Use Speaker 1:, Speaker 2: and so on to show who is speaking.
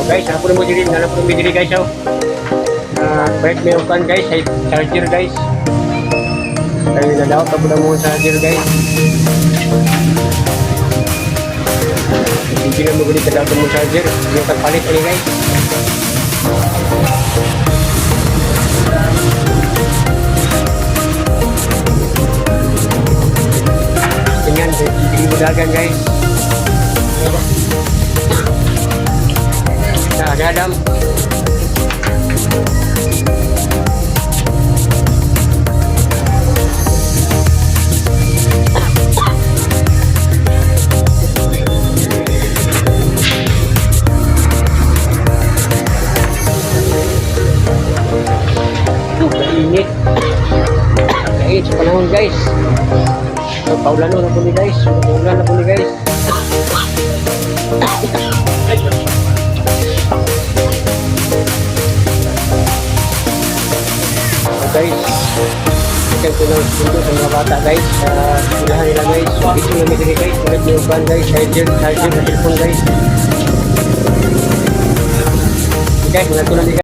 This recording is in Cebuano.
Speaker 1: So guys, ako na mo diri, na po mo diri, guys, oh. Ah, palit may ukan, guys, ay charger, guys. Kaya nadaw pa mo charger, guys. Hindi na mo guli kadaw mo charger. Yung pagpalit ani, guys. Ganyan, hindi mo dagan, guys. Nah, adam. Kainit. Kainit sa panahon, guys. So, paulan na po ni, guys. Paulan na po ni, guys. So guys, ikan ko ng sundo sa mga bata, guys. Sa eskwelahan nila, guys. So, dito namin diri, guys. Ulit yung van, guys. Charger, charger na cellphone, guys. So, guys, mga tulad guys.